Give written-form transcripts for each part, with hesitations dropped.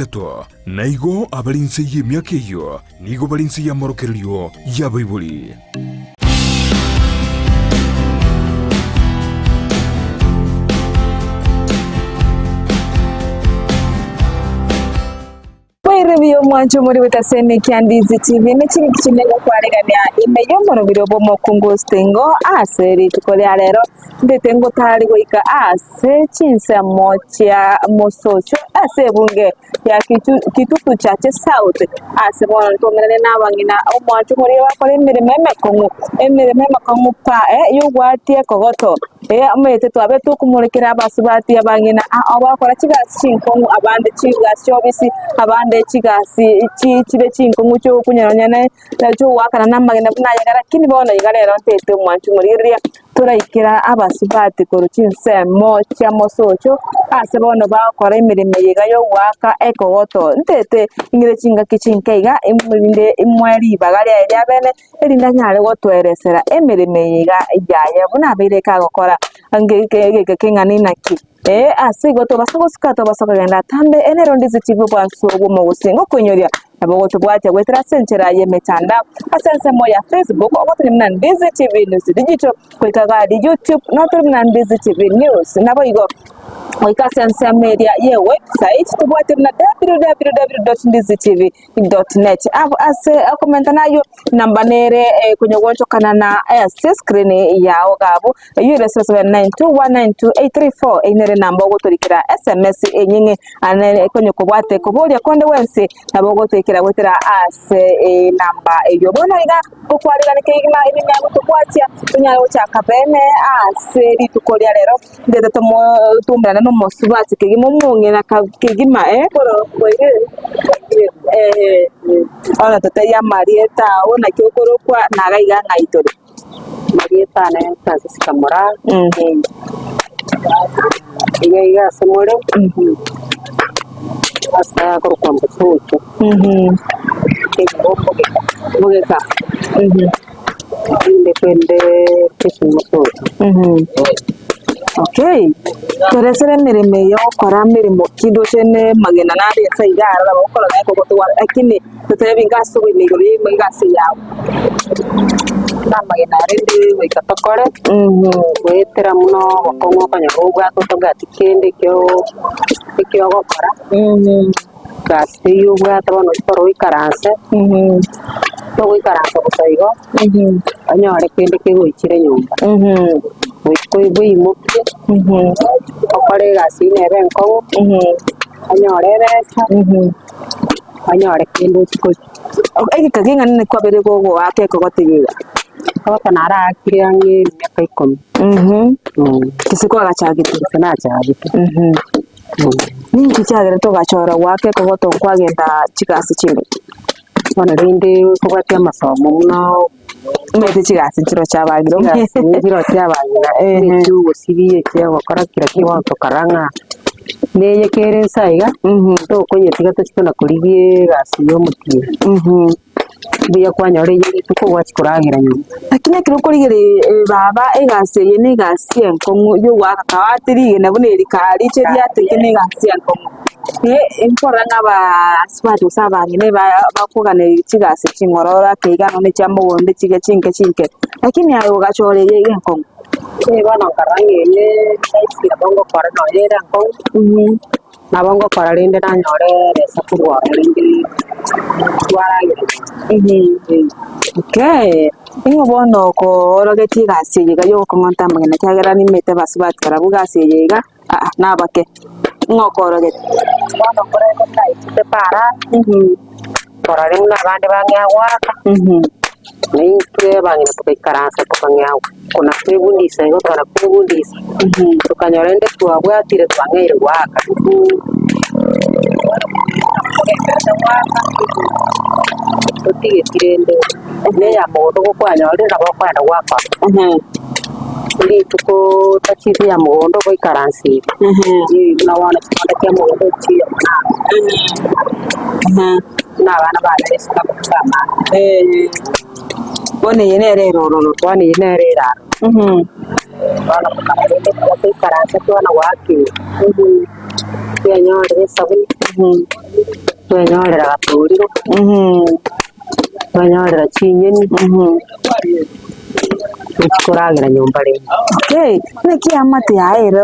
etato, na igo abare inse y'emiaka eyio nigo bare inse y'amorokererio y'abaibori. Boire buya omwancho omorigwete ase emeki ya Ndizi TV ne chingaki chinde ngokwaregania ime y'omorobiri obo omokungu Ostingo ase rituko ria rero ndete ngotari goika ase chinsemo chia mosocho ase ebunge ya Kitutu Chache South ase bono ntwomerane na abang'ina omwancho omoria bakora emeremo emekong'u emeremo emekong'u pa yogwatia ekogoto. Ee, omanyete twabe tokomorekera abasubati abang'ina aa abakora chigasi chinkong'u, abande chigasi chi'obisi, abande chigasi chi chibe chinkong'u chi'okonyeronya ne chiogoakana na amagena buna aya iga lakini bono iga rero ntaete omwancho omorigereria toraikera abasubati korwa chinsemo chia mosocho ase bono bagokora emeremo eye iga ya ogoaka ekogoto. Ntaete ing'ire chingaki chinke iga erinde imoe ribaga riaye ria bene. erinde anyare gotoeresera emeremo eye iga yaye buna abeire kagokora egeka keng'ana inaki. Ee, ase igo tobasa gosuka tobasa kogenda atambe ere Ndizi TV obwansu bw'omogusii ngokoinyoria nabo ogotobwatia goetera ase enchera y'emetandao ase ensemo ya Facebook ogotonya buna Ndizi TV News Digital goika gari YouTube notore buna Ndizi TV News naboigo goika ase ensemo eria ye website tobwate buna www.ndizitv Net. Abwo ase okomenta nayio namba nere ekonyogochokana na ase screen yao iga abwo eyio ere 0792192834 eyio nere enamba ogotorikera sms enying'e ane ekonyokobwate koboria konde gwensi nabo ogotoikera goetera ase enamba eyio. Bono iga gokwarigani kegima ebinya gotobwatia tonyare gochaka bene ase rituko ria rero. Ndete tomotumerane nomosubati kegima omong'ina kegima eh, eh, bono totebie amarieta ao naki okorokwa na iga iga ng'ai tore. Amarieta ane Francis Kamura, iga iga ase more, ase akorokwa Mbusuchu, Bogeka, Rinde kende kechimosocho. Okay, toresere emeremo eye ogokora meremo ki ndoche ne amagena nare ense iga aroro nabo ogokora naye kogotwara lakini totebi inga ase obogima igoro ya egasi yago. Amagena rende goika tokore, goetera buna obokong'u okonyora obwate otobwati kende ekio ekio ogokora. Egasi teiyo obwate bono ekero oikaranse, togoikaransa bosa igo, onyore kende kegoichire nyomba, goika oimokie, okore egasi eywo nere enkong'u, onyore ebesa, onyore kende ochie koria. Egeka keng'ana naki kwabeire gogoaka ekogotiga iga? Ekogoto naraakire ang'e emiaka ikomi. Gose kwagachagete? Gose nachagete. Ninki kiagerete ogachora goaka ekogoto kwagenda chigasi chinde? Bono rende kobwatia amasomo buna Omanyete chigasi nchiro chiabangire chigasi nchiro chiabangire Ehe. echia ogosibia echia ogokora kera ki bono tokarora ng'a neye kere nsa iga, tokonyetiga tochie kona korigia egasi ya omotienyi. Mbuya kwanyora eyio rituko gwachia koragera nyomba. Lakini ekero okorigereria baba egasi eye na egasi enkong'u ya ogoaka kawaati rigena buna eri kariche riateke na egasi enkong'u. Nkorora ng'a abasubati gose abang'ina eba bakoganeria chigasi ching'ororo ake iga nonya chia mogondo chiga chinke chinke, lakini aye ogachora eye iga enkong'u. Ee bono nkarora ng'a eye rahisi nabo ngokora nonya ere enkong'u. Nabo ngokora rende nanyore ebesa korwa ororo rende twaragera Okay, nigo bono okoorogetie egasi eye iga ya ogokong'onta amang'ana ekiagera nimanyete abasubati barabwo egasi eye iga aa nabake, ng'o okoorogetie? Bono nkorende naetete para, nkorora buna abande bang'ea goaka, na intwe abang'ina togaikaransa tokang'ea kona kwebundisa igo tokana kwebundisa, tokanyora rende twabwatire twang'eire goaka. Bono togenderete goaka, totigeti rende na eya mogondo gokwanyorire nabo okoenda goakora. Rituko tacheti ya mogondo goikaransa iga, buna bono ching'ombe chia mogondo chiiyo buna abana bane esukuru bakoruta amache. Bono eye nere ere ororo. Bono eye nere ere aroro. Bono tokaba rende ekero toikaransa twana goaka eye, twenyorire esabuni. Twenyorera gatoriro, twenyorera chinyeni, tochi koragera nyomba rende. Okay, naki eamate yaye ere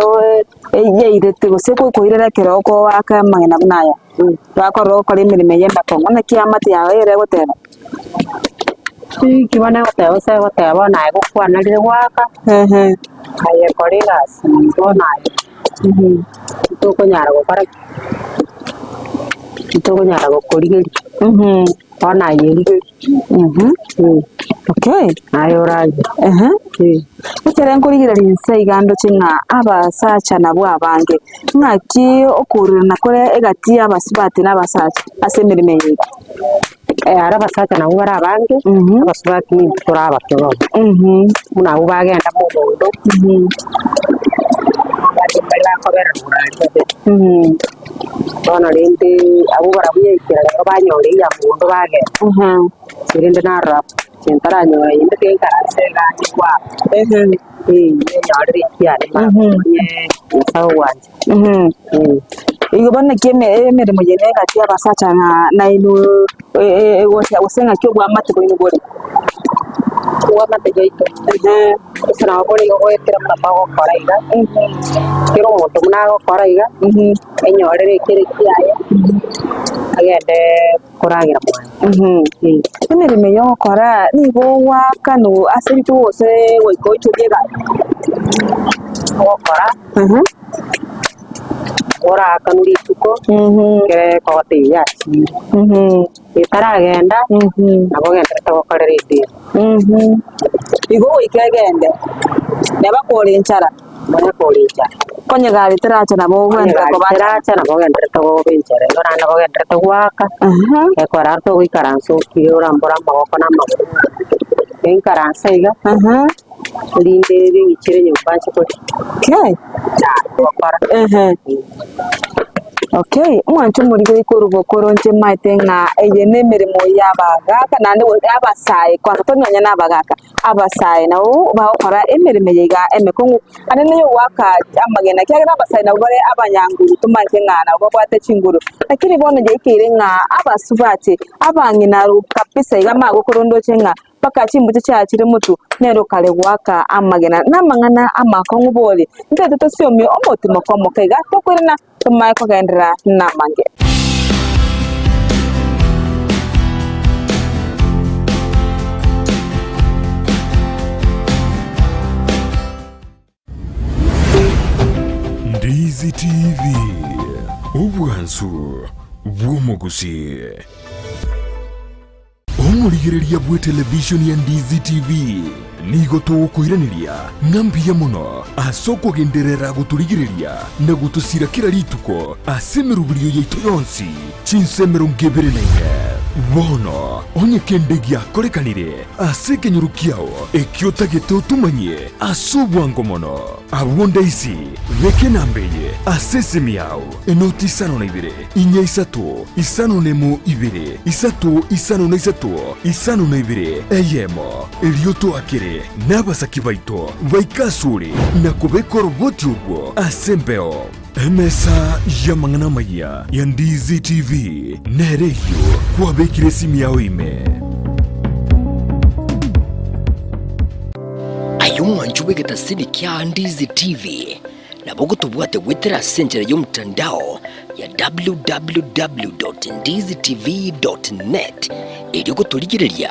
yairete gose koirera ekero okoaka amang'ina buna aya, bakorora ogokora emeremo eye emekongo, naki eamate yaye ere egoteba? Inki bono egoteba gose egoteba bono aye gokwanarire goaka, aye kora egasi bono aye tokonyara gokora ki? Tokonyara gokorigeria, bono aye rigeria. Okay. Aye oragere. Ekere nkorigereria inse iga ndoche ng'a abasacha nabwo abange, ng'aki okourerana kore egati y'abasubati na abasacha ase emeremo eye iga? Aro abasacha nabwo bare abange, abasubati intwe tore abake bono. Buna abwo bagenda mogondo, abande mbari bakobera rogoro aria babere. Bono rende abwo barabwo yaikera rero banyora eyia mogondo bagenda, erinde narora inche ntaranyora eyende tinkaranse egasi kwabo. Nenyorire ekiane mambia Nyasae ogwancha. Igo bono naki emeremo eye na egati y'abasacha na nainwe egocha gose ng'aki obwamate bwaino bore? Obwamate bwaito gose nabo bore igo goetera buna togokora iga, kera omonto buna agokora iga, enyorere ekere kiaye, agende koragera mwaye. Emeremo eye ogokora nigo ogoakanwa ase rituko gose goika oichorie egari? Ogokora oraakanwe rituko ekere kogotebia yachire, etaragenda nabo ogenderete gokorera edeni. Igo goika egende, neba kore enchara. Nonya kore enchara. Konye gari teracha nabo Onye ogenderete gari koba teracha nabo ogenderete goba enchara igo naende nabo ogenderete goaka, ekero togoikaransa okire orambore amagoko na amagoro ng'a inkaranse iga, erinde ring'ichire nyomba nche koria. Okay. Gokora. Okay, omwancho omorige oike oroboko inche maete ng'a eye nemeremo y'abagaka naende abasae kwanza tari nonya na abagaka, abasae nabo bagokora emeremo eye iga emekong'u, naende neye ogoaka amagena ekiagera abasae nabo bare abanyanguru tomaete ng'a nabo babwate chinguru. Lakini bono yaikeire ng'a abasubati, abang'ina aro kabisa iga magokoro ndoche ng'a mpaka chimbuche chiachire motwe, nere okare goaka amagena na amang'ana amakong'u bori. Ntoete tosiomie omotimoko omoke iga tokoirana tomae kogenderera namange. Ndizi TV, obwansu bw'omogusii. Omorigereria bw'etelevishoni ya Ndizi TV nigo togokoiraneria ng'a mbuya mono ase okogenderera gotorigereria na gotosira kera rituko ase emeroberio yaito yonsi chinsa 24. Bono onye kende giakorekanire ase ekenyoro kiao ekio otagete otomanyie ase obwango mono, abwo ndaisi beka enamba eye ase esimi yao, enoti isano na ibere, inya isato, isano nemo ibere, isato isano na isato, isano na ibere, eyemo. Erio toakere nabasaki baito baike asore na kobeka oroboti orwo ase embeo. Emesa y'amang'ana amayia ya Ndizi TV nere eyio kwabekire esimi yao ime. Aye omwancho bw'egetasini kia Ndizi TV, nabo ogotobwate goetera ase enchera y'omotandao ya www.ndizitv.net erio gotorigereria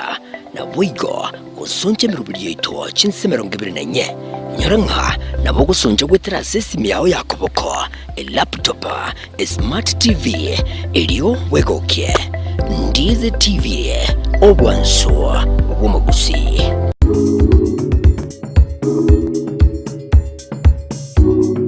naboigo gosoncha emeroberi yaito chinse 24. Nyora ng'a nabo ogosoncha goetera ase esimi yao ya koboko, elaptop, esmart TV erio bwegokie. Ndizi TV, obwansu bw'omogusii.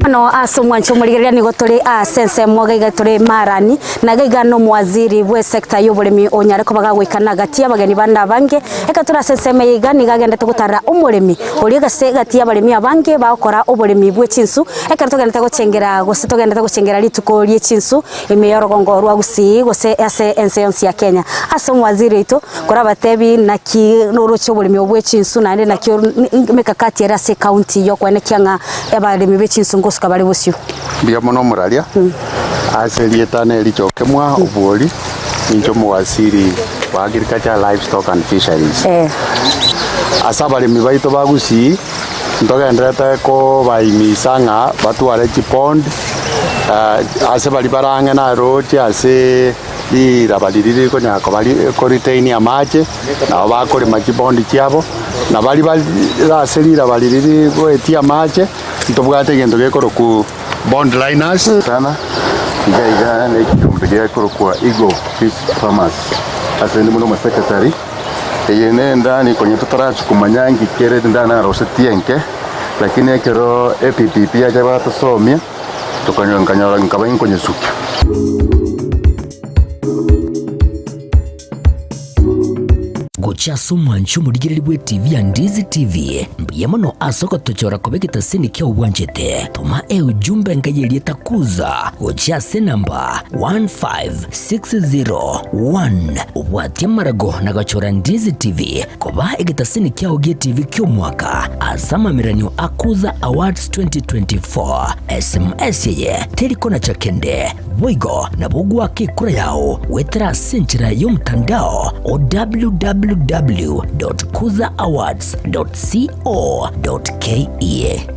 Bono ase omwancho omorigereria nigo tore ase ensemo iga iga tore Marani, na iga iga nomowaziri bw'esector y'oboremi onyare koba gagoikana gati y'abageni bande abange. Ekero tore ase ensemo eye iga nigo agendete gotarera omoremi oria gose gati y'abaremi abange bagokora oboremi bwe chinsu, ekero togendete gochengera gose togendete gochengera rituko rie chinsu ime y'orogongo rwa Gusii gose ase ense yonsi ya Kenya. Ase omowaziri oito Korabatebi naki noroche oboremi obo bwe chinsu naende naki emekakati ere ase ecounty y'okwenekia ng'a abaremi be chinsu ngosuka bare bosio. Mbuya mono omoraria. Ase erieta nerichoke mwa obwori, ninche omowaziri wa Agriculture, Livestock and Fisheries. Ase abaremi baito ba Gusii, ntogendererete kobaimisa ng'a batware chipond, ase baria bare ang'e na roche ase riraba riria rikonyara koba ko retain amache, nabo bakorema chibondi chiabo, na baria bare ase riraba riria rigoetia amache, ntobwate egento gekorokwa bond liners. Sana iga iga ne ekeombe gekorokwa Eagle Fish Farmers ase inde buna omosecretary, eye ne endani konya totarachia komanya nki kere endani narosetie enke, lakini ekero EPPP yacha batosomia, tokanyora nkanyora nkaba inkonyesukia. Gochia ase omwancho omorigereria bw'etibi ya Ndizi TV, mbuya mono ase ogotochora koba egetasini kiao bwanchete. Toma eujumbe enka y'erieta Kuza gochia ase enamba 15601 obwatie amarago na gochora Ndizi TV koba egetasini kiao gi'etibi ki'omwaka ase amameranio a Kuza Awards 2024. SMS eye teri konacha kende. Boigo nabo ogoaka ekura yao goetera ase enchera y'omotandao o www.kuzaawards.co.ke.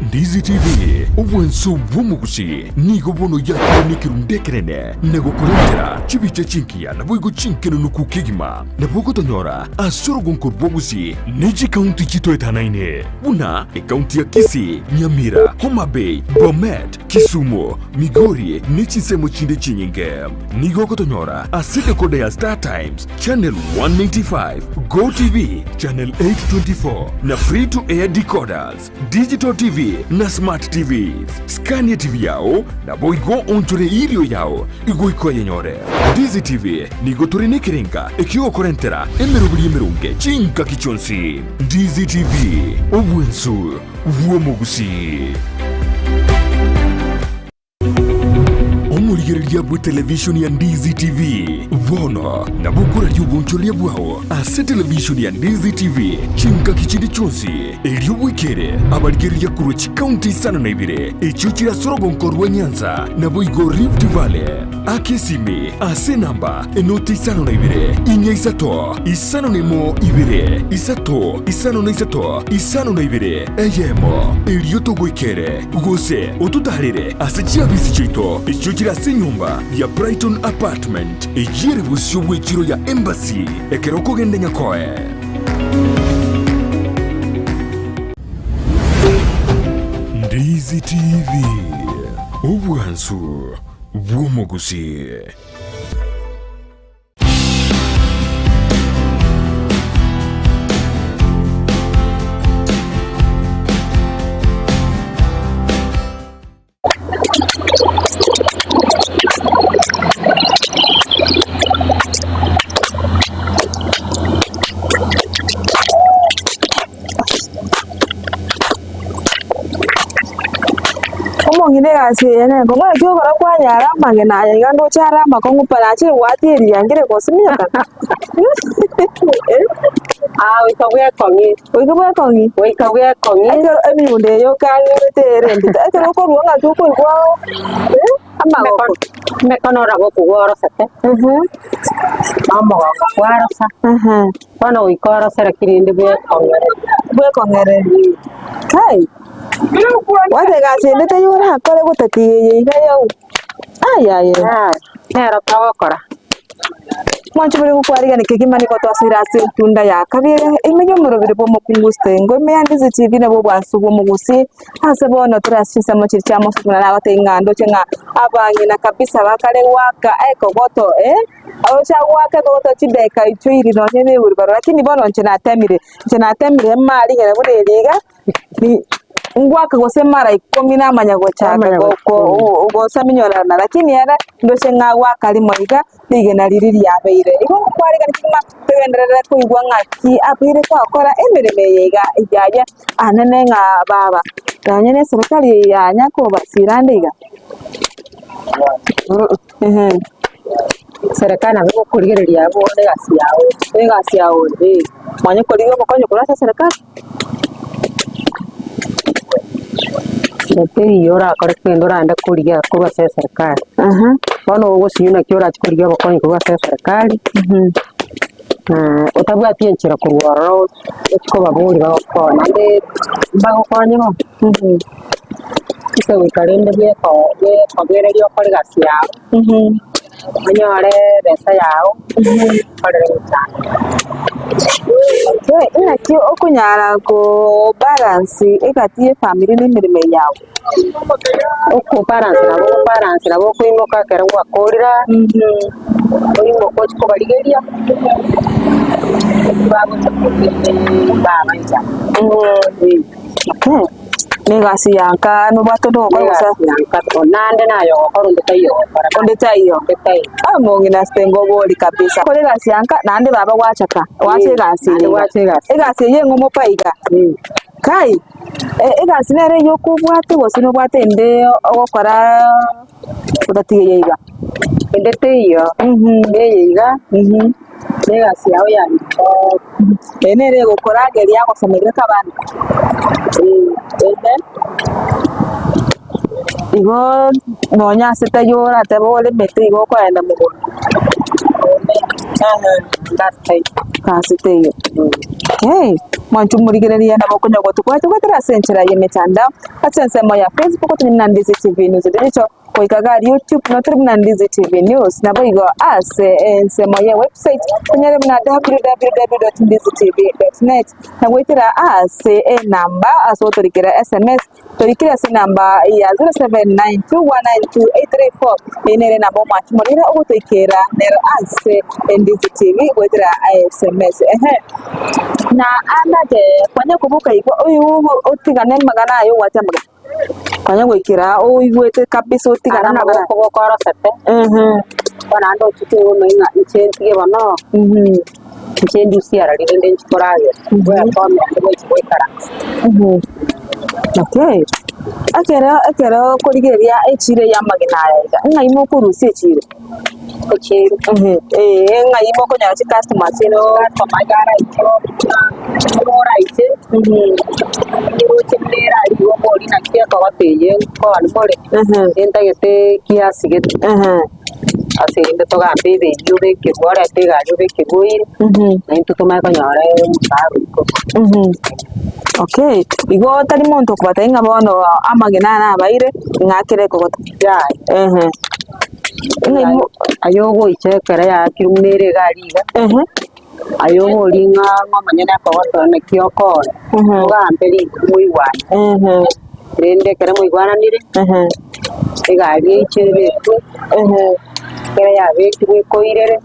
Ndizi TV, obwanso bw'omogusi, nigo bono yakire nekerundu ekenene na gokorentera chibicha chingiya naboigo chinkenunuku kegima. Nabo ogotonyora ase orogonko rw'ogusi ne chikaunti chitoetanaine buna ekaunti ya Kisii, Nyamira, Homa Bay, Bomet, Kisumu, Migori ne chinsemo chinde chinyinge. Nigo ogotonyora ase decoder ya Star Times, Channel 195, Go TV, Channel 824 na Free to Air decoders, Digital TV na Smart TVs. Scania TV yao naboigo onchore irio yao igoika oyenyore. Ndizi TV nigo tore nekerenga ekiogokorentera emeroberi emeronge chingaki chionsi. Ndizi TV, obwensu bw'omogusii. Omorigereria bw'etelevishoni ya Ndizi TV bono nabo okoraria obonchoreria bwao ase televishoni ya Ndizi TV chingaki chinde chionsi, erio bwekere abarigereria korwa chikaunti isano na ibere echio chire ase orogonko rwa Nyanza naboigo Rift Valley. Aka esimi ase enamba enoti isano na ibere, inya isato, isano na emo ibere, isato, isano na isato, isano na ibere, eyemo, erio togoikere, gose ototaarere ase chiabisi chiaito echio chire ase enyomba ya Brighton Apartment, eyio ere bosio bw'echiro ya Embassy, ekero okogenda Nyakoe. Ndizi TV, obwansu bw'omogusii. Omong'ina egasi eye nenkong'u naki okora kwanyara amagena aya iga ndoche are amakong'u pa nachire goatia eriya nkere gosimeka. Ah, goika bwekong'i. Goika bwekong'i? Goika bwekong'i. Ekero emiundo eye okang'erete ere endito, ekero okorwa ng'aki okoigwa amagoko. Emekono nabo okogwa orosete, na omogongo kwarosa. Bono goika orose lakini rende bwekong'ererie. Bwekong'ererie. Kai! Gwateba egasi ende teiyo orakore gotatiga eye iga yao. Ayaye. Nero togokora. Mwanche bore gokwarigania kegima nigo twasoire ase etunda ya kabere, ime y'omorobiri bw'omokungu Stengo, ime ya Ndizi TV nabwo obwansu bw'omogusi, ase bono tore ase chinsemo chiria chia mosuku na nagotebia ng'a ndoche ng'a abang'ina kabisa bakare goaka ekogoto eh, ocha goaka ekogoto chidakika ichwe iri nonye na ewilibaro lakini bono inche natemire, inche natemire mmarigere buna eri iga. Ngwaka gose mara ikomi namanya gochaka gosaminyorana, lakini ere ndoche ng'a gwaka rimo iga rigena riria riabeire. Igo ngokwarigania kegima togenderere koigwa ng'aki abeire gokora emeremo eye iga yaya anene ng'a baba nonye na eserikari eye yanya kobasira ande iga. Serikali nabo egokorigereria abwo egasi yao. Egasi yao eh, mwanya korigia obokonyi korwa ase eserikari. Teiyo orakore kende orande korigia korwa ase eserikari. Bono ogosinywa naki orache korigia obokonyi korwa ase eserikari, otabwati enchera korwa ororo ochie kobaboria bagokonye naende mbagokonye bono. Ase goika rende bweko bwekobereria okore egasi yago, onyore ebesa yago, okorere emechando. Okay, naki okonyara ko balance egati ye efamiri na emeremo eye yago? Okobalance nabo okobalance nabo okoimoka ekero gwakorire, oimoke ochie kobarigeria, bagocha koria baba inchara. Okay, na egasi ya nka nobwate onde ogokora gose? Egasi ya nka to naende naye ogokora onde taiyo ogokora. Onde taiyo? Onde taiyo. Ah omong'ina ase ngobori kabisa. Okore egasi ya nka naende baba gwachaka, gwacha egasi eye Naende iga. gwacha egasi. Egasi eye eng'omo pa iga. Kai, egasi nere eyio okobwate gose nobwate ende ogokora otatiga eye iga? Ende teiyo, neye iga, na egasi yao ya riko. Eye nere egokorageria agosomeria abana. Igo nonya ase taiyo oratebe oremete igo okoenda mogondo. Ase teiyo. Okay, mwanche omorigereria nabo okonya gotobwata goetera ase enchera ya emetandao, ase ensemo ya Facebook tore buna Ndizi TV News Digital, goika iga YouTube nabo tore buna Ndizi TV News, naboigo ase ensemo ya ewebsite tonyore buna www.ndizitv.net, na goetera ase enamba ase ogotorikera SMS Torikire ase enamba ya 0792192834 eyio nere enamba omwanchi morire ogotoikera nero ase Ndizi TV goetera SMS. Ehe na anake kwanya koboka igo oigwe otigane amang'ana aye ogwate amang'ana kwanya goikera oigwete kabisa otigane Aro nabo amang'ana okoboka orosete, bono naende ochike oigwe ng'a inche ntige bono, inche ndusie ara rende nchie koragera, bwekome naende gochia goikaransa. Okay, ekero ekero okorigereria echiro eye y'amagena aya iga, ng'ai mokorusia echiro? Echiro. Eh, ng'ai mokonyora chicustomer chiino. Customer iga araiche buna oraiche, niroche buna ere aria igo oborie naki ekogota eye nkooni more, nintagete kiasi gete. Ase erinde togambe ebei obekerwe orete egari obekerwe oire, na intwe tomanye konyora omosaara oito. Okay, igo tari monto okobatebia ng'a bono amagena aya nabaire, ng'akere ekogota. Yaya. Ehe. Ng'a imo- Aye ogoicha ekero yaakirwe buna ere egari iga, aye oborie ng'a ng'a omonyene ekogota naki okoora, ogambe rituko moigwane. Rende ekero mwaigwananire, egari eiche ebekwe, ekero yabekirwe ekoirere,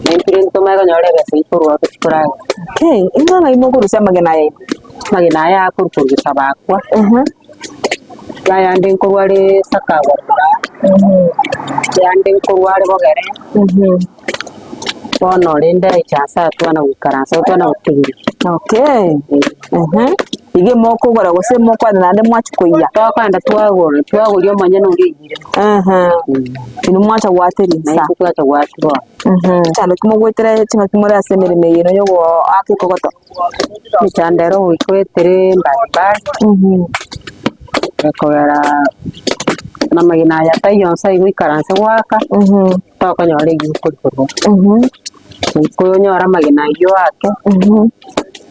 naintwe rende tomanye konyora ebesa ekorwa tochie koragera. Okay, inwe ng'ai mokorusia amagena aya ime? Amagena aya akorwa korwa Gisabakwa, ayande nkorwa are Sakawa moraa, ayande nkorwa are Bogere. Bono rende echance atwana goikaransa otwana gotegerera. Okay, ehe, iga mokogora gose mokwana naende mwachia koiyia? Twakoenda twagora, twagoria omonyene oria oiyire. Ehe, inwe mwacha gwateria insa. Naintwe twacha gwatia bono. Chando ki mogwetera chingaki more ase emeremo eye ino yogoaka ekogoto? Emechando ero goikwetere mbalimbali, ekogera namagena aya taiyo onsi aigoikaranse goaka. Tokonyora egiuko rikorwa. Goika onyore amagena ayio oake,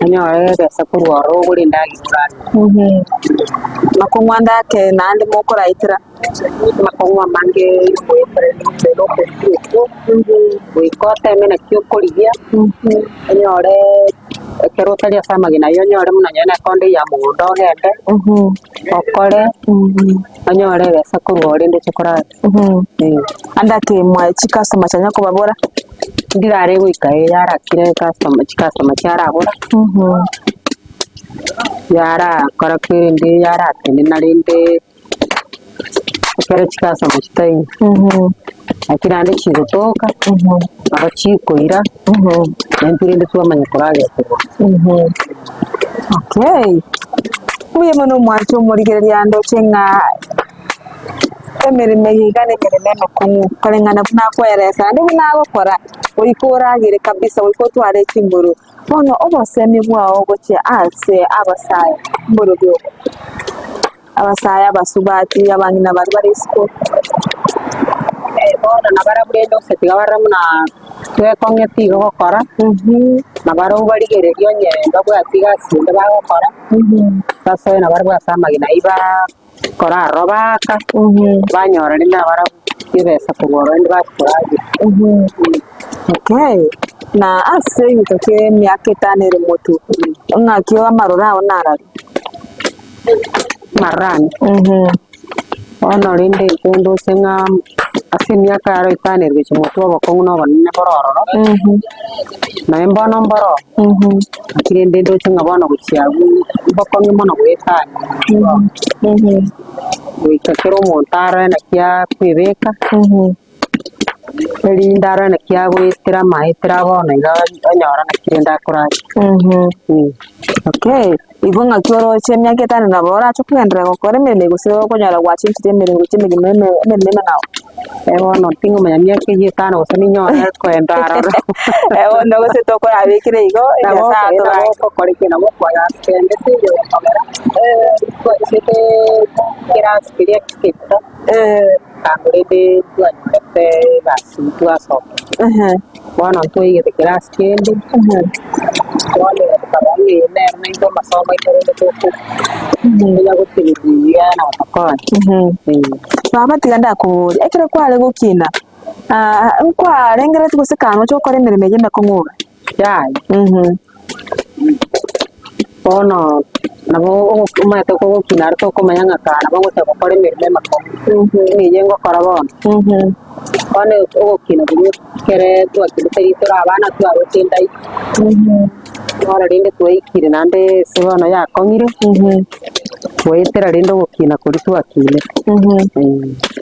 onyore ebesa korwa ororo ogore endagera orarere. Makong'u ande ake naende mokoraetera. Amakong'u amange yogoetera enchera okorigia okwo, goika oteme naki okorigia, onyore ekero otari ase amagena ayio onyore buna nonye na ekonda ya mogondo ogende, okore, onyore ebesa korwa ororo rende oche korara. Ande ake mwae chicustomer chianya kobabora. Ndirare goika yarakire customer chicustomer chiarabora, yarakora ki rende yaratenena rende ekero chicustomer chitaiyo. Naki naende chigotoka, nabo chikoira, naintwe rende twamanya koragera korwa. Okay, mbuya mono omwancho omorigereria ndoche ng'a. Emeremo eye iga nemeremo emekong'u, koreng'ana buna akoeresa naende buna agokora, goika oragere kabisa, goika otware chinguru. Bono obosemi bwao gochia ase abasae mborobio obo. Abasae, abasubati, abang'ina baria bare isiko. Bono nabarabwo rende gose tiga barore buna twekong'eti igo gokora, nabarabwo barigererie onye mbabwati egasi ende bagokora, basoe nabarabwo ase amagena ayio bakora aroro baaka, banyora rende nabarabwo chibesa korwa ororo rende bachia koragera. Okay, na ase egento kia emiaka etano ere motwe, ng'aki amaroro ao narari? Amarurani. Bono rende intwe ndoche ng'a ase emiaka yaro etano ere gochia motwe obokong'u na obonene bore ororo, naye mbono mboro oo, naki rende ndoche ng'a bono gochia abwo mbokong'u mono goetania goika kera omonto arore naki akoebeka. Erinde arore naki agoetera amaetera bono iga onyora naki rende akorara. Okay, igo ng'aki oroche emiaka etano nabo orache kogenderera gokora emeremo eye gose okonyora gwachenchirie emeremo gochia emegima eme emeremo emeng'ao? Eh bono tingomanya miaka eyio etano gose ninyore koenda aroro. Eh bono gose tokorabekire igo, Nabo Nyasaye nabo atorange. okokora eke nabo okoyasendete igoro kogera, twachete kerasi keria kegima. Kando rende twanyorete egasi twasoka. Bono ntwaigete kerasi kende, bono tokarora ng'a eye nero naintwe amasomo aito rende tokonya goteneria buya na gotokonya. Baba tiga ndakoborie, ekero kware gokina, nkwarengereretie gose kare noche gokora emeremo eye emekong'u iga? Yaya. Bono nabo omanyete kogokina aria tokomanya ng'a kaa nabo ngocha gokora emeremo emakong'u, buna eye ngokora bono. Bono ogokina koria ekere twakinete riria tore abana twaroche endaisi, bono rende twaikire naende ase bono yakong'ire, goetera rende ogokina koria twakinete.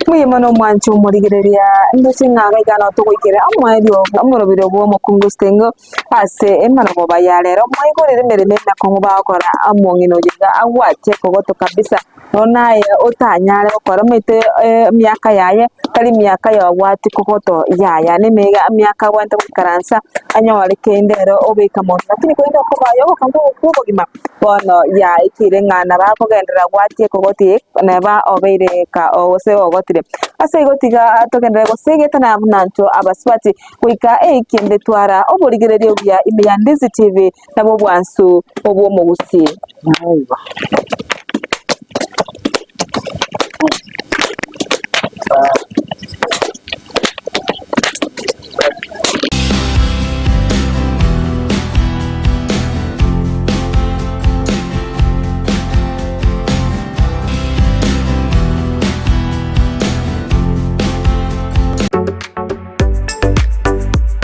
Mbuya mono omwanche omorigereria, ndoche ng'a iga iga nabo togoikera omoerio omoroberi bwa omokungu Stengo. Ase emaragoba ya rero mwaigorire emeremo emekong'u bagokora omong'ina oyo iga agwatie kogoto kabisa, nonya naye otanyare gokora omanyete emiaka yaye tari miaka yogwatia kogoto yaya nemega emiaka abwenerete goikaransa anyore kende ere obeka monwe lakini korende okoba aye ogokong'u kwa obogima bono yaikire ng'a nabo akogenderera gwatia ekogoti eye neba obeire ka gose ogotire. Ase igo tiga togenderere gose egetana buna intwe abasubati. Goika eikende twara oborigereria obuya ime ya Ndizi TV nabwo obwansu obw'omogusii.